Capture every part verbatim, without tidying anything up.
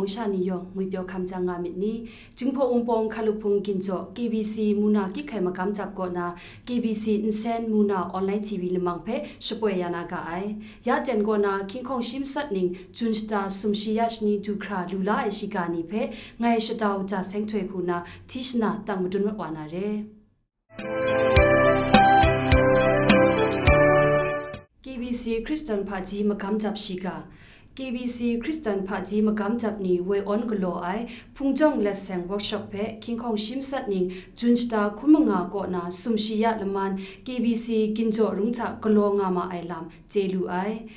Masha ni yawng ngwi pyaw hkam jang nga myit ni? Jinghpaw Wunpawng Hkalup Hpung Ginjaw K B C Muna Kyik Hkai Magam Dap kaw na K B C Nsen Muna Online T V lamang hpe shapoi ya na ga ai. Ya jan kaw na hkying hkawng shi matsat ning, Jun shata sumshi ya shani du hkra lu la ai shiga ni hpe ngai Shatau Ja Seng Htoi hku na hti shana tang madun mat wa na re. K B C Hkristan Hpaji Magam Dap Shiga. K B C Hkristan Hpaji Magam Dap ni woi awn galaw ai Hpung Jawng Let Seng Workshop hpe hkying hkawng shi matsat ning, Jun shata hkun manga kaw na sumshi ya laman K B C Ginjaw Rung hta galaw nga ma ai lam chye lu ai.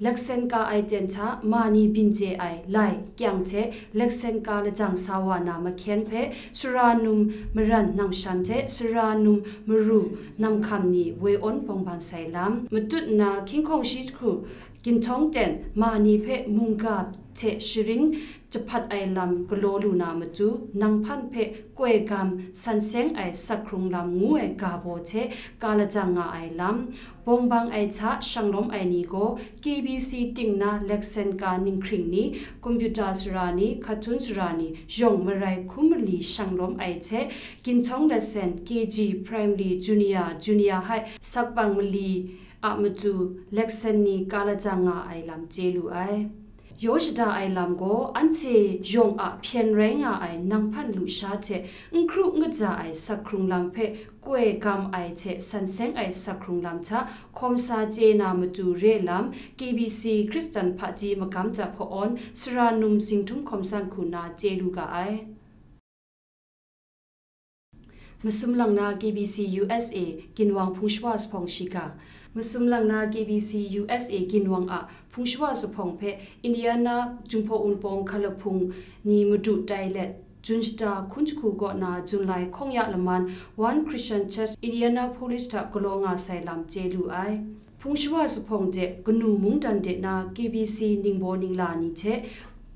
Leksen ka ai ten hta ma ni byin chye ai lai kyang hte leksen ka lajang sa wa na mahkyen hpe, sara num maran namshan hte sara num maru namhkam ni woi awn bawng ban sai lam, matut nna hkying hkawng shi jahku ginhtawng ten ma ni hpe mungga hte sharin jahpat ai lam galaw lu na matu, nang hpan hpe koi gam san seng ai sak hkrung lam ngu ai ga baw hte ka lajang nga ai lam, bawng bang ai hta shanglawm ai ni gaw K B C ting na leksen ka ninghkring ni, kompyuta sara ni, hkahtun sara ni, yawng marai hkum mali shanglawm ai hte, ginhtawng lesson, K G, primary, junior, junior high, sakpang mali a matu leksen ni ka lajang nga ai lam chye lu ai. Yaw shada ai lam gaw anhte yawng a hpyen rai nga ai nang hpan lusha hte n hkru n kaja ai sak hkrung lam hpe koi gam ai hte san seng ai sak hkrung lam hta hkawm sa chye na matu re lam, K B C Hkristan Hpaji Magam Dap hpa awn sara num Zingtum Hkawm San hku na chye lu ga ai. Masum lang na K B C U S A ginwang hpung shawa zuphpawng shiga. Masum lang na K B C U S A ginwang a hpung shawa zuphpawng hpe Indiana Jinghpaw Wunpawng Hkalup Hpung ni madu tai let, Jun shata hkun jahku kaw na Jun lai hkawng ya laman One Christian Church Indianapolis hta galaw nga sai lam chye lu ai. Hpung shawa zuphpawng de kanu mungdan de na K B C ningbaw ningla ni hte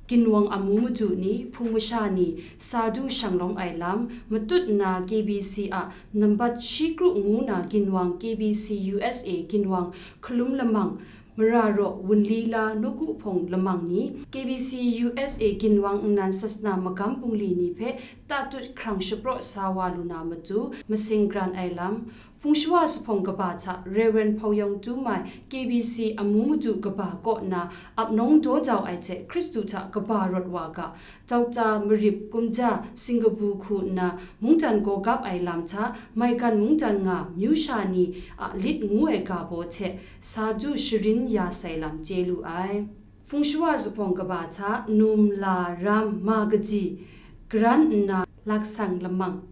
ginwang amu madu ni, hpung masha ni, sa du shanglawm ai lam, matut nna K B C a nambat shi kru ngu na ginwang K B C U S A ginwang hkalum lamang, mara raw wunli la nawku hpawng lamang ni, K B C U S A ginwang nnan sasana magam bungli ni hpe tatut hkrang shapraw sa wa lu na matu, masing gran ai lam, hpung shawa zuphpawng kaba hta Rev. Hpau Yawng Tu Mai, K B C amu madu kaba kaw nna ap nawng daw jau ai hte Hkristu hta kaba rawt wa ga, Doctor Marip Kumja Singkabu hku nna mungdan gaw gap ai lam hta, maigan mungdan nga myu sha ni a lit ngu ai ga baw hte sa du sharin ya sai lam chye lu ai. Hpung shawa zuphpawng kaba hta num, la, ram, ma kaji, garan nna laksang lamang,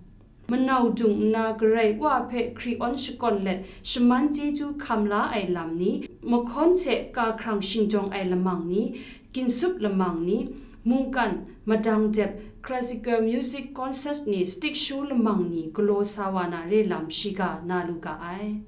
manau dung nna Karai Wa hpe hkri awn shakawn let shaman chyeju hkam la ai lam ni, mahkawn hte ka hkrang shingjawng ai lamang ni, ginsup lamang ni, mungkan, madang dep, classical music concert ni, stick show lamang ni galaw sa wa na re lam shiga na lu ga ai.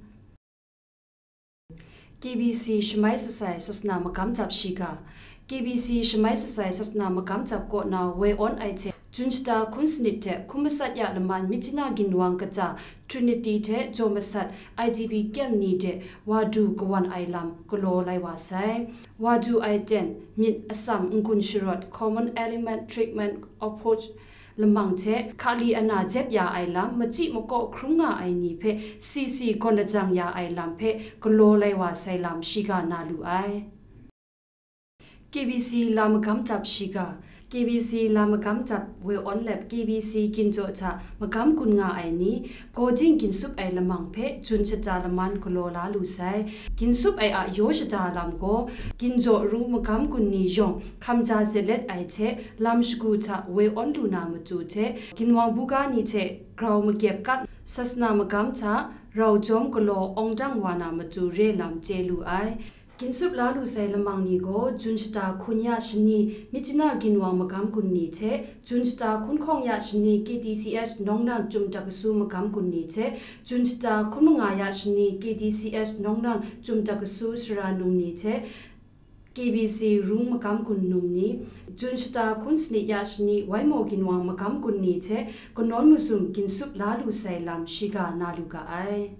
K B C shamai sasai sasana magam dap shiga. K B C shamai sasai sasana magam dap kaw na woi awn ai hte, Jun shata hkun sanit hte hkun matsat ya laman Myitkyina ginwang kata Trinity hte jaw masat I D P kyem ni de wa du kawan ai lam galaw lai wa sai. Wa du ai ten, myit atsam n-gun sharawt, common element treatment approach, lamang hte hkali ana jep ya ai lam, machyi makaw hkrung nga ai ni hpe C C gawn lajang ya ai lam hpe galaw lai wa sai lam shiga na lu ai. K B C la magam dap shiga. K B C la magam dap woi awn lep K B C ginjaw hta magam gun nga ai ni, gaw ding ginsup ai lamang hpe Jun shata laman galaw la lu sai. Ginsup ai a yaw shada lam gaw, ginjaw ru magam gun ni yawng hkamja zelet ai hte, lam shagu hta woi awn lu na matu hte, ginwang buga ni hte grau magyep kat, sasana magam hta rau jawm galaw awng dang wa na matu re lam chye lu ai. Ginsup la lu sai lamang ni gaw, Jun shata hkun ya shani, Myitkyina ginwang magam gun ni hte, Jun shata hkun hkawng ya shani, K T C S Nong Nang Chyum Dakasu magam gun ni hte, Jun shata hkun manga ya shani, K T C S Nong Nang Chyum Dakasu sara num ni hte, K B C rung magam gun num ni, Jun shata hkun sanit ya shani, Waimaw ginwang magam gun ni hte kanawn mazum ginsup la lu sai lam shiga na lu ga ai.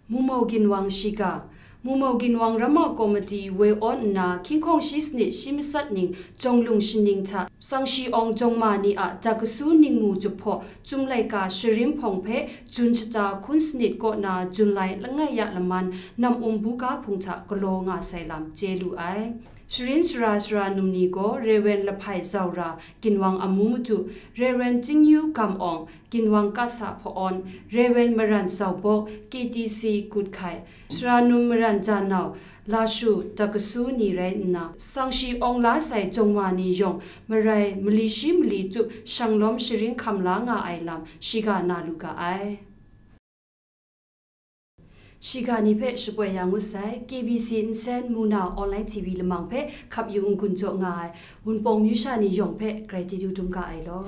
Mungmaw ginwang shiga. Mumau Ginwang Ramma Komiti woi awn nna, hkying hkawng shi sanit shi matsat ning jawng lung shaning hta, Sangshi Awng Jawng Ma ni a dakasu ningmu jup hpaw Chyum laika Sharin Hpawng hpe Jun shata hkun sanit kaw na Jun lai langai ya laman nam um buga hpung hta galaw nga sai lam chye lu ai. Sharin sara sara num ni gaw Rev. Lahpai Zaura, Ginwang Amu Madu, Rev. Chingyu Gam Awng, Ginwang Kasa Hpa-awn, Rev. Maran Zaubok, K T C Kut Hkai, Sara Num Maran Janau, Lashu, Dakasu ni rai nna, Sangshi Awng la sai Jawng Ma ni yawng marai mali shi mali tup shanglawm sharin hkam la nga ai lam shiga na lu ga ai. Shiga ni hpe shapoi ya ngut sai, K B C Nsen Muna Online T V lamang hpe hkap yu n-gun jaw nga ai, Wunpawng myu sha ni yawng hpe gratitude dum ga ai law.